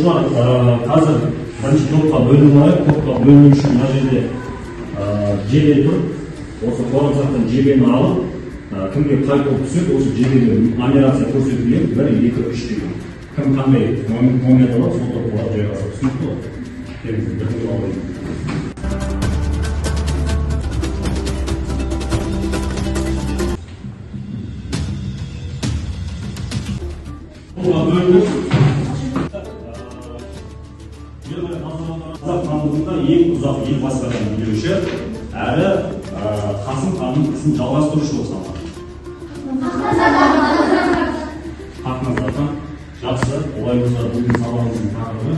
Оқушылар, қазір бірінші топқа бөлініп алайық. Топқа бөліну үшін мына жерде жебе тұр. Осы қорамсақтан жебені алып, кімге қай топ түседі, осы жебеге нумерация көрсетілген 1, 2, 3 деген. Кім қандай номер алады, сол топқа барып жайғасады. Түсінікті ғой? Келіңіздер, бірге алайық. Топқа бөлініп, Қазақ хандығында ең ұзақ ел басқарған билеуші, әрі Қасым ханның ісін жалғастырушы болып саналады. Хақназар хан. Жақсы, олай болса бүгінгі сабағымыздың тақырыбы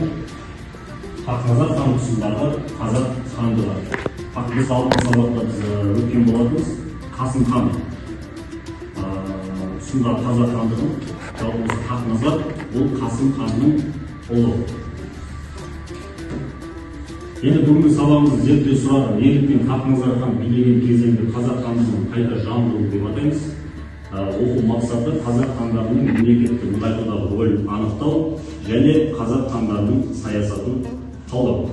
Хақназар хан тұсындағы қазақ хандығы. Біз алдыңғы сабақта біз өткен болатынбыз. Қасым хан тұсындағы қазақ хандығын, жалпы осы Хақназар ол Қасым ханның ұлы. Енді бүгінгі сабағымызды зерттеу сұрағы неліктен Хақназар хан билеген кезеңді қазақ хандығын қайта жаңғыру деп атаймыз. Оқу мақсаты қазақ хандарының мемлекетті нығайтудағы рөлін анықтау және қазақ хандарының саясатын талдау.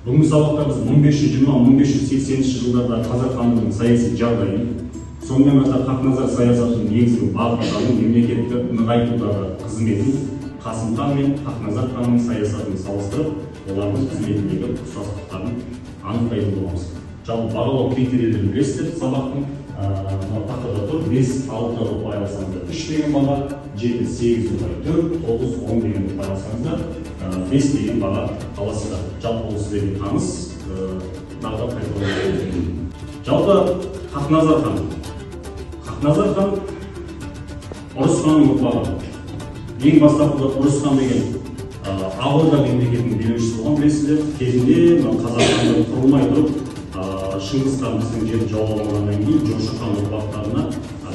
Бүгінгі сабақта біз 1520-1580 жылдарда қазақ хандығының саяси жағдайын, сонымен қатар Хақназар саясатының негізгі бағыттарын, мемлекетті нығайтудағы қызметін Қасым хан мен Хақназар ханның саясатын салыстырып, олардың қызметіндегі ұқсастықтарын анықтайтын боламыз. Жалпы бағалау критерийлерін білесіздер сабақтың, мына тақтада тұр, 5, 6 ұпай алсаңыздар 3 деген баға, 7, 8 ұпай 4, 9, 10 деген ұпай алсаңыздар 5 деген баға аласыздар. Жалпы ол сіздерге таныс, тағы да қайталау. Жалпы Хақназар хан. Хақназар хан Ұрыс ханның ұрпағы. Ең бастапқыда Ұрыс хан деген Ақ Орда мемлекетінің билеушісі болған, білесіздер. Кезінде мына қазақ хандығы құрылмай тұрып, Шыңғыс хан біздің жерді жаулап алғаннан кейін Жошы хан ұрпақтарына,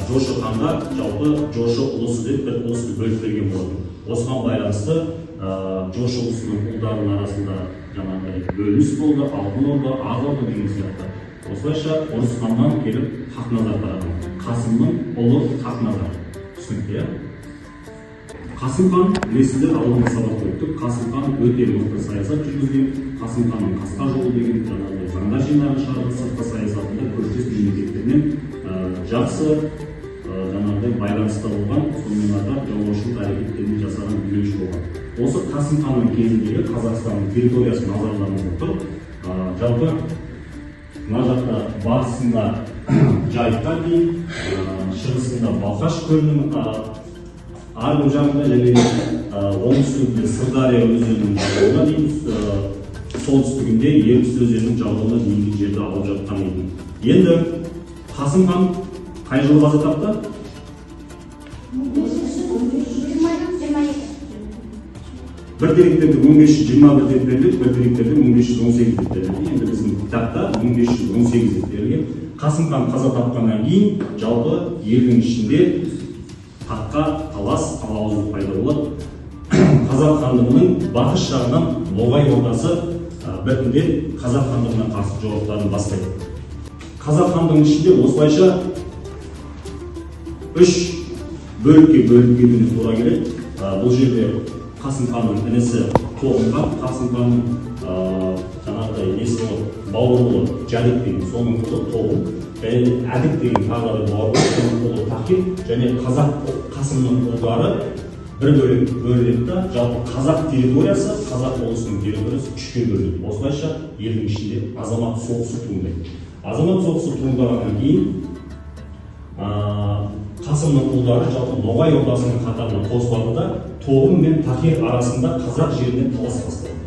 Жошы ханға жалпы Жошы ұлысы деп бір ұлысты бөліп берген болатын. Осыған байланысты Жошы ұлысының ұлдарының арасында жаңағыдай бөлініс болды, Алтын Орда, Ақ Орда деген сияқты. Осылайша Ұрыс ханнан келіп Хақназар тараған. Қасымның ұлы Хақназар. Түсінікті, иә? Қасым хан, білесіздер, алдыңғы сабақта өттік. Қасым хан өте мықты саясат жүргізген. Қасым ханның қасқа жолы деген жаңағыдай заңдар жинағы шығарды. Сыртқы саясатында көршілес мемлекеттермен жақсы жаңағыдай байланыста болған, сонымен қатар жаулаушылық әрекеттерін жасаған билеуші болған. Осы Қасым ханның кезіндегі Қазақстанның территориясы назарларыңызда тұр. Жалпы мына жақта батысында Жайыққа дейін, шығысында Балқаш көлінің арғы жағында және оңтүстігінде Сырдария өзенінің жағалауына дейін, солтүстігінде Ертіс өзенінің жағалауына дейінгі жерді алып жатқан еді. Енді Қасым хан қай жылы қаза тапты? Бір деректерде 1521 деп беріледі, бір деректерде 1518 деп беріледі. Енді біздің кітапта 1518 деп берілген. Қасым хан қаза тапқаннан кейін жалпы елдің ішінде таққа талас, алауыздық пайда болады. Қазақ хандығының батыс жағынан Ноғай ордасы біртіндеп қазақ хандығына қарсы жорықтарын бастайды. Қазақ хандығының ішінде осылайша үш бөлікке бөлініп кетуіне тура келеді. Бұл жерде Қасым ханның інісі Тоғым хан, Қасым ханның жаңағыдай несі болады, бауыры болады, Жәнік деген, соның ұлы Тоғым, және Әдік деген тағы да бір бауыры болады, соның ұлы Тахир, және қазақ Қасымның ұлдары бір бөлік бөлінеді да, жалпы қазақ территориясы, қазақ ұлысының территориясы үшке бөлінеді. Осылайша елдің ішінде азамат соғысы туындайды. Азамат соғысы туындағаннан кейін Қасымның ұлдары жалпы Ноғай ордасының қатарына қосылады да, Тоғым мен Тахир арасында қазақ жеріне талас басталады.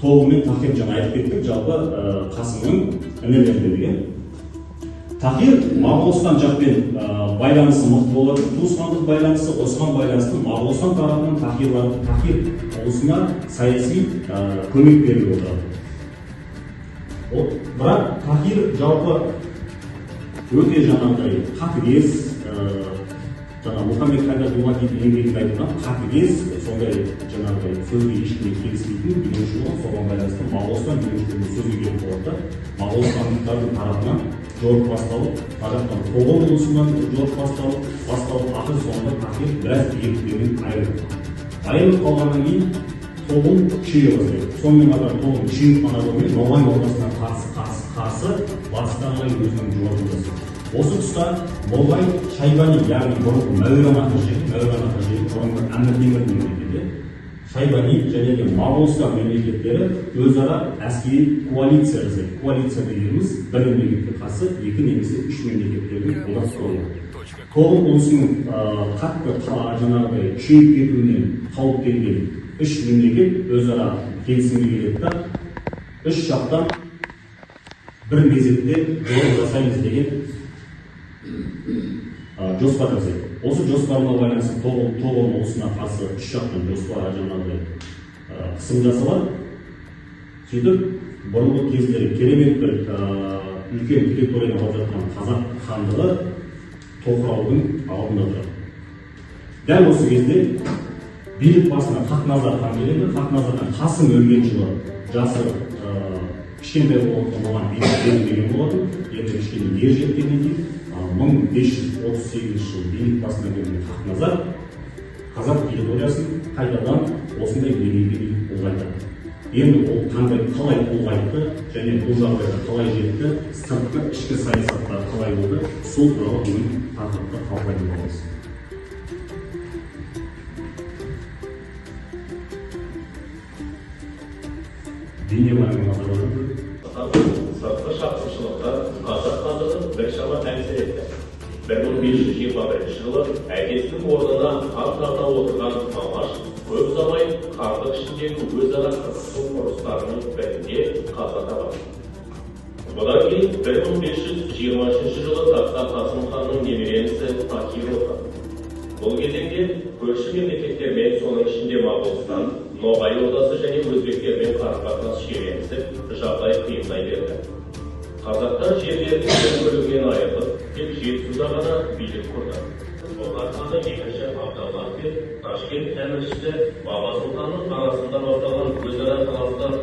Тоғым мен Тахир жаңа айтып кеттік, жалпы Қасымның інілері деген. Тахир Моғолстан жақпен байланысы мықты болады, туысқандық байланысы, осыған байланысты Моғолстан тарапынан Тахир ұлысына саяси көмек беріліп отырады. Бірақ Тахир жалпы өте жаңағыдай қатыгез, жаңа Мұхаммед Хайдар Дулатидің еңбегінде айтылған қатыгез, сондай жаңағыдай сөзге ешкіммен келіспейтін билеуші болған. Соған байланысты Моғолстан билеушілерінің сөзге келіп болады да, моғолстандықтардың тарапынан жорық басталып, мына жақтан Тоғым ұлысынан жорық басталып, ақыр соңында Тахир біраз иеліктерінен айырылды. Айырылып қалғаннан кейін Тоғын күшейе бастайды. Сонымен қатар Тоғын күшейіп қана қоймай, Ноғай ордасына қарсы батысқа қарай өзінің жорығын жасайды. Осы тұста Ноғай Шайбани, яғни бұрынғы Мәуераннахр жері, Мәуераннахр жері бұрынғы Әмір Темірдің мемлекеті, Шайбани және де Моғолстан мемлекеттері өзара әскери коалиция жасайды. Коалиция дегеніміз бір мемлекетке қарсы екі немесе үш мемлекеттердің одақ құруы. Тоғын ұлысының қатты жаңағыдай күшейіп кетуінен қауіптенген үш мемлекет өзара келісімге келеді да, үш жақтан бір мезетте жорық жасаймыз деген жоспар жасайды. Осы жоспарға байланысты Тоғын ұлысына қарсы үш жақтан жоспар жаңағыдай қысым жасалады. Сөйтіп бұрынғы кездері керемет бір үлкен территорияны алып жатқан қазақ хандығы тоқыраудың алдында тұрады. Дәл осы кезде билік басына Хақназар хан келеді. Хақназар хан Қасым өлген жылы жасы кішкентай болғандықтан оған билік берілмеген болатын. Енді кішкене ер жеткеннен кейін 1538 жылы билік басына келген Хақназар қазақ территориясын қайтадан осындай деңгейге дейін ұлғайтады. Енді ол қандай, қалай ұлғайтты және бұл жағдайға қалай жетті, сыртқы ішкі саясаттар қалай болды, сол туралы бүгін тақырыпты талқылайтын боламыз. Бейнебаянға назар аударыңыз. Сыртқы шапқыншылықтар қазақ хандығын біршама әлсіретті. 1521 жылы әкесінің орнына хан тағына отырған Мамаш көп ұзамай хандық ішіндегі өзара қырқысу ұрыстарының бірінде қаза табады. Бұдан кейін 1523 жылы таққа Қасым ханның немере інісі Тахир отырды. Бұл кезеңде көрші мемлекеттермен, соның ішінде Моғолстан, Ноғай ордасы және өзбектермен қарым-қатынас шиеленісіп, жағдай қиындай берді. Қазақтар жерлерінің бір бөлігінен айырылып, тек Жетісуда ғана билік құрды. Бұхар ханы екінші Абдаллах пен Ташкент әміршісі Баба Сұлтанның арасында басталған өзара таластар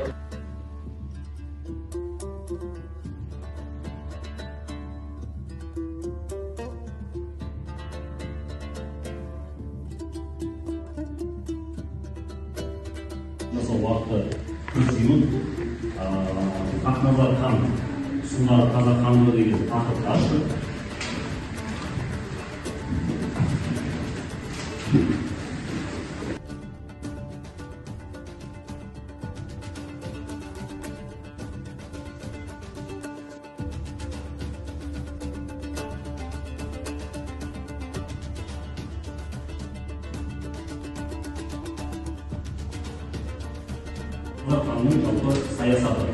жасау уақыты 40 минут. Хақназар хан тұсындағы қазақ хандығы деген тақырыпты ашты. Қазақ ханның жалпы саясаты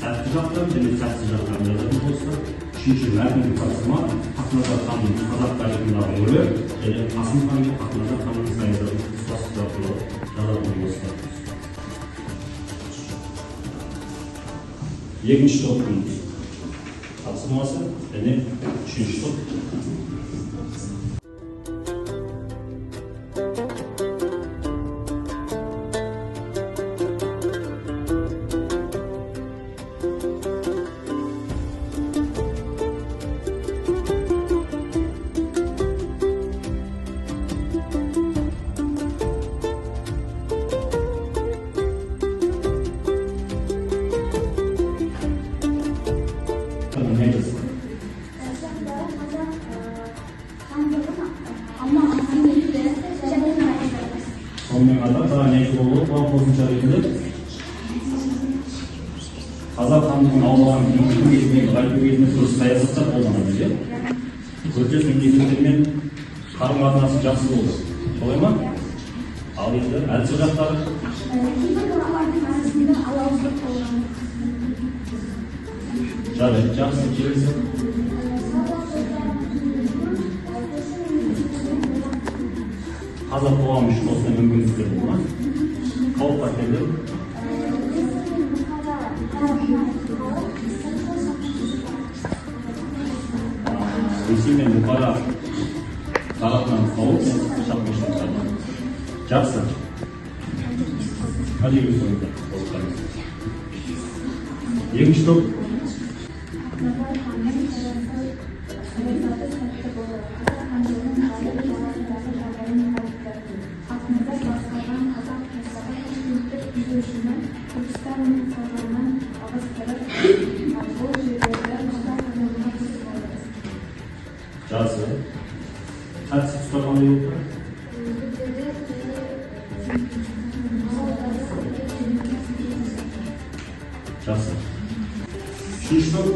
сәтті жақтан және сәтсіз жақтан жазатын болса, үшінші мәтіндік тапсырма Хақназар ханның қазақ тарихындағы рөлі және Қасым хан мен Хақназар ханның саясатын тұтастықтар туралы жазатын болса. Екінші топтың тапсырмасы және үшінші топ. Сонымен қатар тағы не айтуға болады? Бұған қосымша ретінде қазақ хандығын аулаған кеңейту кезінде, нығайту кезінде дұрыс саясаттар қолданады, иә? Көршілес мемлекеттермен қарым-қатынасы жақсы болды. Солай ма? Ал енді әлсіз жақтары? Кейбір қалалардың арасында алауыздық болған. Жарайды, жақсы, келесі. Қазақ қоғамы үшін осындай мүмкіндіктер болды ма? Қауіп-қатерлер? Ресей мен Бұқара тарапынан қауіп мен шапқыншылықтар. Жақсы. Екінші топ. Хақназар ханның саясаты сәтті болды. Қазақ хандығының жалпы жағалауындағы жағдайын нығайтты. Хақназар басқарған Жошыны Түркістан мен Саураннан ығыстырып, бұл жерлерді қазақ хандығына қосып алды. Жақсы. Қатысты тұстар қандай болды? Өзбектерді және моңғолдарды билеп. Жақсы. Үшінші топ.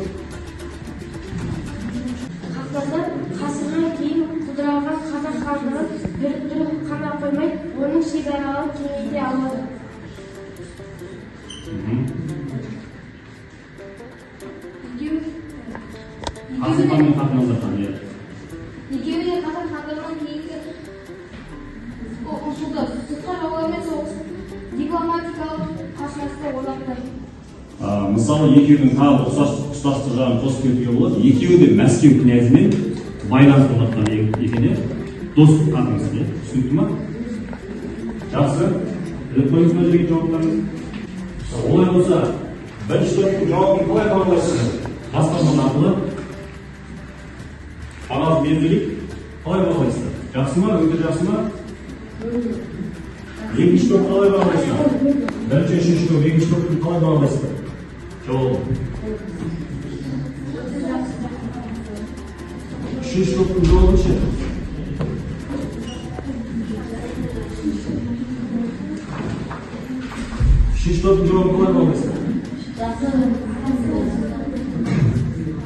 Хақназар ғасырға кейін құлдыраған қазақ хандығын біріктіріп қана қоймай, оның шекараларын кеңейте алады. Қасым хан мен Хақназар хан, иә. Екеуі де қазақ хандығынан кейінгі ұшылды. Сыртқы жаулармен соғысып, дипломатикалық қатынасты орнатты. Мысалы, екеуінің тағы ұқсас ұқсастық жағын қосып кетуге болады. Екеуі де Мәскеу князімен байланыс орнатқан екен, иә. Достық қатынасы, иә. Түсінікті ма? Жақсы. Біліп қойыңыз мына жерге жауаптарыңызды. Олай болса, бірінші топтың жауабын қалай бағалайсыздар? Басқарма арқылы қағаз берілік қалай бағалайсыздар? Жақсы ма? Өте жақсы ма? Екінші топ қалай бағалайсыздар? Бірінші, үшінші топ, екінші топтың қалай бағалайсыздар? Жауабы. Үшінші топтың жауабы ше? Үшінші топтың жауабын қалай бағалайсыздар?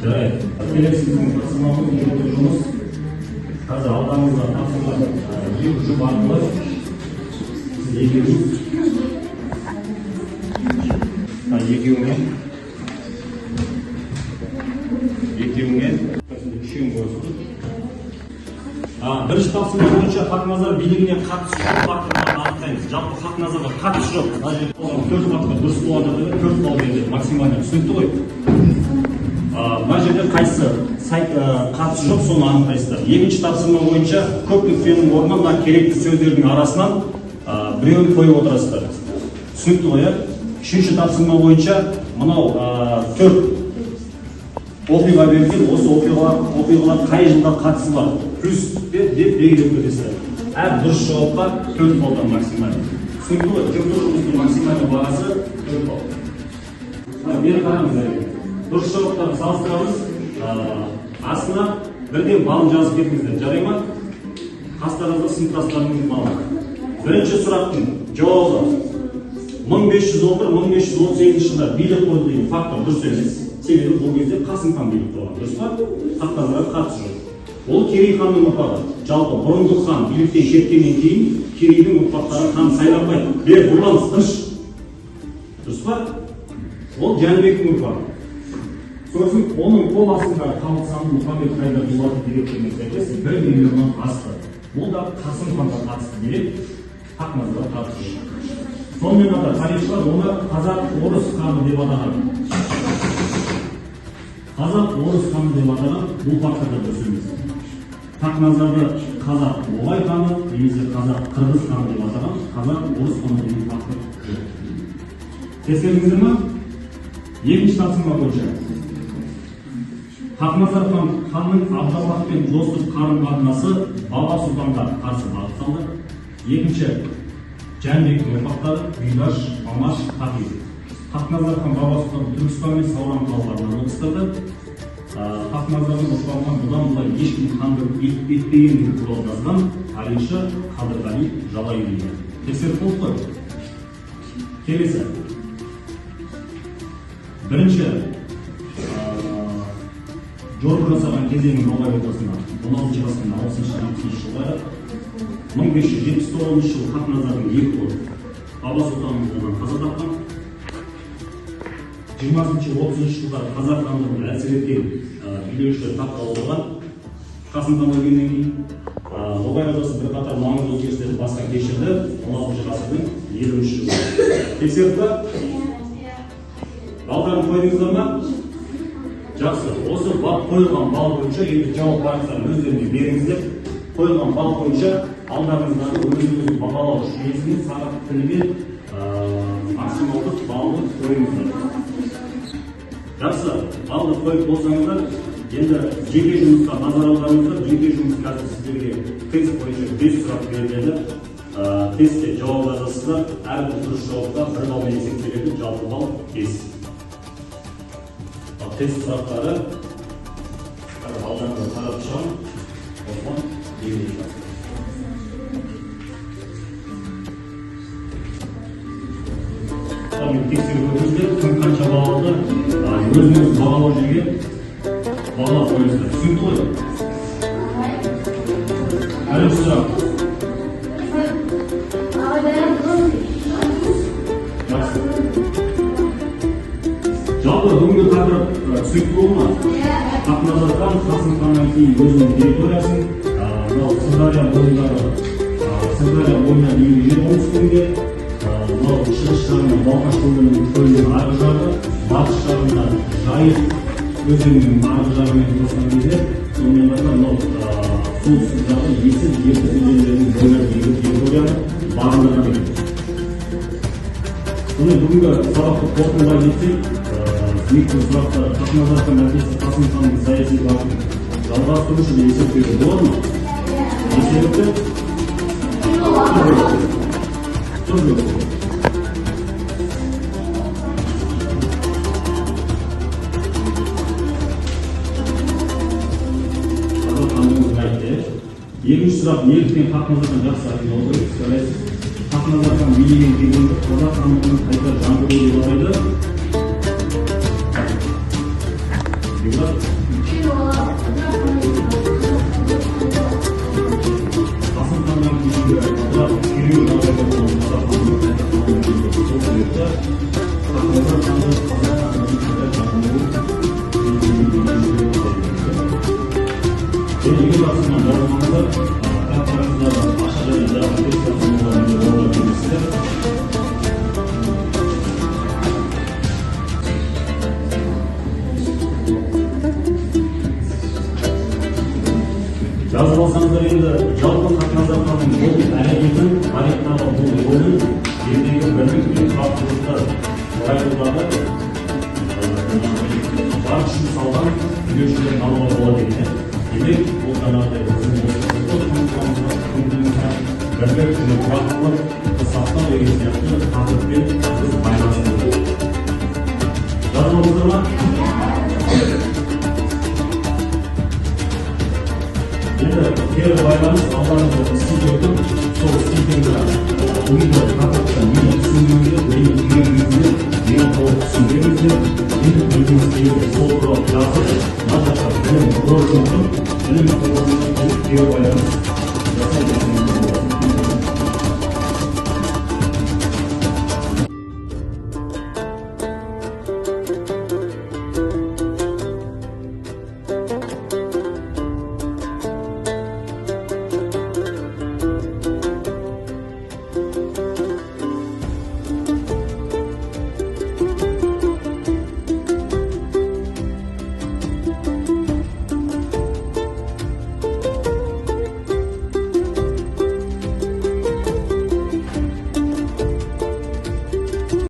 Жарайды. Келесі біздің тапсырмамыз жұптық жұмыс. Қазір алдарыңызда тапсырма екі жұп арқылы сіз екеуіңіз, екеуіңе, екеуіңе, үшеуің қойсын. Бірінші тапсырма бойынша Хақназар билігіне қатысы жоқ факторларды анықтаймыз. Жалпы Хақназарға қатысы жоқ. Мына жерде 4 фактор дұрыс болған жағдайда 4 балл беріледі. Максимально түсінікті ғой. Мына жерде қайсы қатысы жоқ, соны анықтайсыздар. Екінші тапсырма бойынша көп нүктенің орнына мына керекті сөздердің арасынан біреуін қойып отырасыздар. Түсінікті ғой, иә? Үшінші тапсырма бойынша мынау 4 оқиға берілген, осы оқиғалар қай жылға қатысы бар? Плюс деп белгілеп кетесіздер. Әр дұрыс жауапқа 4 балдан максимально. Түсінікті ғой? Жұптық жұмыстың максимальды бағасы 4 балл. Бері қараңыз әрине. Дұрыс жауаптарды салыстырамыз. Астына бірден балын жазып кетіңіздер. Жарай ма? Қастарыңызда сыныптастарыңыздың балы. Бірінші сұрақтың жауабы 1511-1538 жылда билік құрды деген фактор дұрыс емес. Себебі бұл кезде Қасым хан билік құрған. Дұрыс па? Хақназарға қатысы жоқ. Ол Керей ханның ұрпағы. Жалпы бұрындық хан биліктен кеткеннен кейін Керейдің ұрпақтары хан сайланбайды. Бер, ұрланыс, тыныш. Дұрыс па? Ол Жәнібектің ұрпағы. Сосын оның қол астындағы халық саны Мұхаммед Хайдар Дулати деректеріне сәйкес 1 миллионнан асты. Бұл да Қасым ханға қатысты дерек, Хақназарға қатысы жоқ. Сонымен қатар тарихшылар оны қазақ-орыс ханы деп атаған. Қазақ-орыс ханы деп атаған, бұл фактор да дұрыс емес. Хақназарды қазақ ноғай ханы немесе қазақ-қырғыз ханы деп атаған, қазақ-орыс ханы деген фактор жоқ. Тексердіңіздер ма? Екінші тапсырма бойынша Хақназар ханның Абдаллахпен достық қарым-қатынасы Баба сұлтанға қарсы бағытталды. Екінші, Жәнібектің ұрпақтары Бұйдаш, Мамаш, Тақи. Хақназар хан Баба сұлтанды Түркістан мен Сауран қалаларынан ығыстырды. Хақназардың ұрпағынан бұдан былай ешкім хандық етпегендігі туралы жазған тарихшы Қадырғали Жалайыри. Тексеріп болдық қой. Келесі. Бірінші жорық жасаған кезеңі Ноғай ортасында 16 ғасырдың 60-70 жылдары 1579 жылы Хақназардың екі қолы Баба сұлтанның қолынан қаза тапқан. 20-30 жылдары қазақ хандығын әлсіреткен билеушілер таққа отырған. Қасым хан өлгеннен кейін Ноғай ордасы бірқатар маңызды өзгерістерді бастан кешірді. 16 ғасырдың 50 жылы. Тексеріп па? Балдарын қойдыңыздар ма? Жақсы. Осы қойылған бал бойынша енді жауап парақтарын өздеріне беріңіздер. Қойылған бал бойынша алдарыңыздағы өзіңіздің бағалау жүйесімен сағат тілімен максималдық балды қойыңыздар. Жақсы, балды қойып болсаңыздар, енді жеке жұмысқа назар аударыңыздар. Жеке жұмыс қазір сіздерге тест бойынша 5 сұрақ беріледі. Тестке жауап жазасыздар. Әрбір дұрыс жауапқа 1 балмен есептеледі, жалпы балл 5. Ал тест сұрақтары алдарыңызға қарап шығамын. Осыған белгілеймін. Тексеріп өтіңіздер, кім қанша балл алды, өзіңіз бағалау жерге бағалап қойыңыздар. Түсінікті ғой? Бірінші сұрақ. Жақсы. Жалпы бүгінгі тақырып түсінікті болды ма? Хақназар хан Қасым ханнан кейін өзінің территориясын мынау Сырдария бойындағы Сырдария бойына дейінгі жер оңтүстігінде, мынау шығыс жағында Балқаш көлінің арғы жағы, батыс жағында Жайық өзенінің арғы жағымен қосқан кезде, сонымен қатар мынау солтүстік жағы Есіл, Ертіс өзендерінің бойына дейінгі территорияны бағындырған екен. Сонымен бүгінгі сабақты қорытындылай кетсек, негізгі сұрақтар: Хақназар хан әкесі Қасым ханның саяси бағытын жалғастырушы деп есептеуге болады ма? Не себепті? Түрлі. Қазақ хандығын нығайтты. Екінші сұрақ: неліктен Хақназар хан жақсы айқындалу керек? Жарайсыз. Хақназар хан билеген кезеңді қазақ хандығының қайта жаңғыруы деп атайды. Бекзат? Қасым ханнан кейінгі ыдырап күйреу жағдайда болған қазақ хандығын қайта құру кезінде, сол себепті Хақназар ханды қазақ хандығының қайта жаңғыруы кезеңі деп атайды. Және егер тапсырманы жазылмағандар, кітаптарыңыздағы ашық және жабық тест тапсырмаларын орындап келесіздер. Жазып алсаңыздар, енді жалпы Хақназар ханның бұл әрекетін, тарихтағы бұл рөлін елдегі бірлік пен тұрақтылықты нығайтудағы бар күшін салған үлесшілерін алуға болады екен. Демек, бұл жаңағыдай біздің ұлттық құндылығымызға бірлік және тұрақтылықты сақтау деген сияқты тақырыппен біз байланыстырдық. Жазып алдыңыздар ма? Енді кері байланыс алдарыңызда стикер тұр. Сол стикерді бүгінгі тақырыпта нені түсінгеніңізге, нені түйгеніңізге